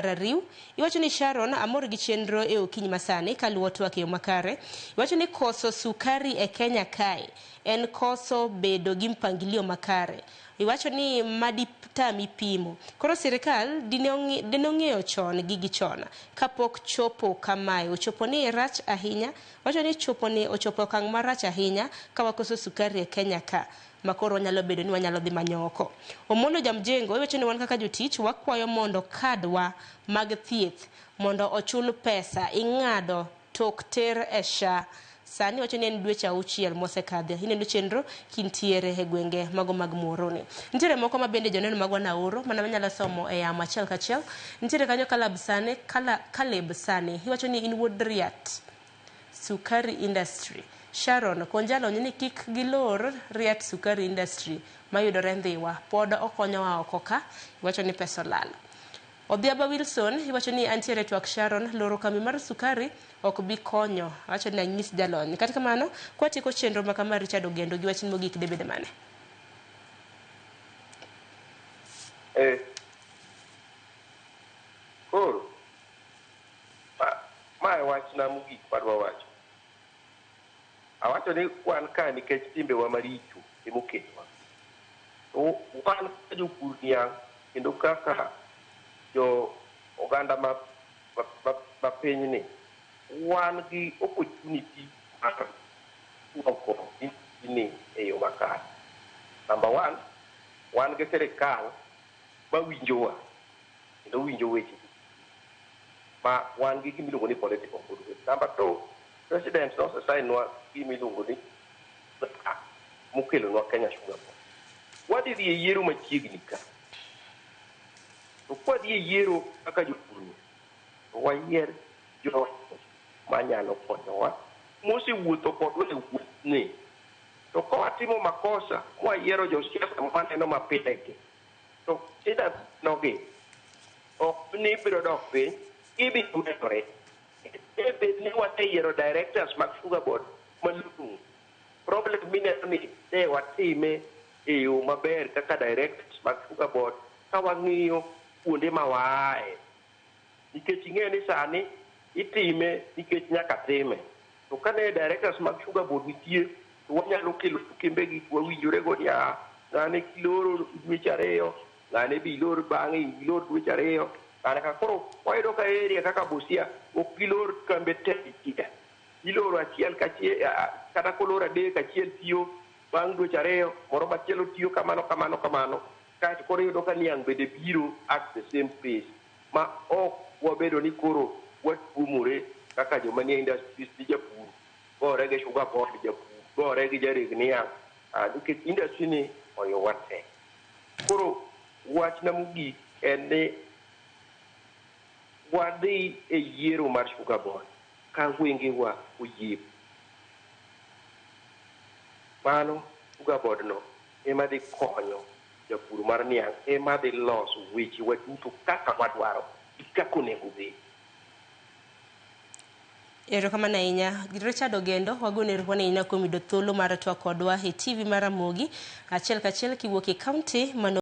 Rariw. Iwacho ni Sharon amor gi chenro e okinyi masani kaluwo twak e yo makare. Iwacho ni koso sukari e Kenya kae en koso bedo gi mpangilio makare. Iwacho ni madi tami pimo. Koro sirikal dine ong'eyo chon gigi chon kapok chopo kamae. Ochopo ni rach ahinya. Wacho ni chopo ni ochopo e okang' marach ahinya ka wakoso sukari e Kenya ka. Ma koro wanyalo bedo ni wanyalo dhi manyo oko. Omolo Jamjengo iwacho ni wan kaka jotich wakwayo mondo kadwa mag thieth mondo ochul pesa ing'ado tok ter e SHA. Sani wacho ni en dweche auchiel mosekadhe. Ineno chenro kintiere e gwenge mago mag Muhoroni. Nitiere moko ma bende joneno magwa naoro mana manyalo somo e yamo achiel kachiel. Nitiere kanyo Caleb Sane, Caleb Sane iwacho ni in wuod Riat. Sukari Industry. Sharon, kon jalony ni kik gilor Riat Sukari Industry mayudore Ndhiwa. Pod okonyowa oko ka. Iwacho ni pesa olal. Odhiambo Wilson, iwacho ni antiere twak Sharon, loro kambi mar sukari ok bi konyo. Awacho ni anyis jalony. Kata kamano, kwatieko chenro ma kama Richard Ogendo gi wachni mogik debed mane? Eh. Koro, Ma, ma e wachna mogik madwa wacho. Awacho ni wan ka nikech timbewa maricho emoketwa. To wan kaka jopur niang' kendo kaka jo oganda ma, ma, ma, ma pinyni, wan gi opportunity mar loko ni e yo makare. Number one, wan gi sirikal mawinjowa kendo winjo weche ma wan gi gima iluongo ni political goodwill. Number two, president nosesign nwa gima iluongo ni act mokelonwa Kenya Sugar Board. Wadhi dhi e yiero machiegni ka. To kwadhi e yiero kaka jopur ni, to wayier jo manyalo konyowa mosewuotho kodwa e wuothni. To ka watimo makosa mwayiero josiasa mwaneno mapile gi, to shida nogi ok ni biro dok piny, gibiro medore. E bed ni waseyiero directors mag Sugar Board malong'o. Problem mineno ni ne watime e yo maber kaka directors mag Sugar Board ka wang'iyo kuonde ma waaye. Nikech ing'eyo ni sani itime nikech nyaka time. To kane directors mag Sugar Board nitie to wanyalo kelo kembe gi to wawinjore go ni aa ng'ane kiloro dweche ariyo, ng'ane be ilor bang'e ilor dweche ariyo. Ng'ane ka koro wayudo ka area kaka Busia ok gilor kambe te dichiel. Iloro achiel kachiel kata kolor adek achiel tiyo bang' dweche ariyo, moro machielo tiyo kamano kamano kamano. Kaeto koro iyudo ka niang' bende biro at the same pace ma ok wabedo ni koro watuomore kaka joma nie industries ni japur gore gi sugar board, japur gore gi jareg niang' nikech industry ni oyowa te. Koro wachna mogik en ni wadhi e yiero mar sugar board ka wengewa oyepo. Mano sugar board no ema dhi konyo japur mar niang' ema dhi loso weche wa duto kaka wadwaro gi kaka onego obed. Erokamano ahinya Richard Ogendo, wagoni erokamano ahinya kuom yudo thuolo mar twak kodwa e TV mar Ramogi achiel kachiel kiwuok e kaunti mano.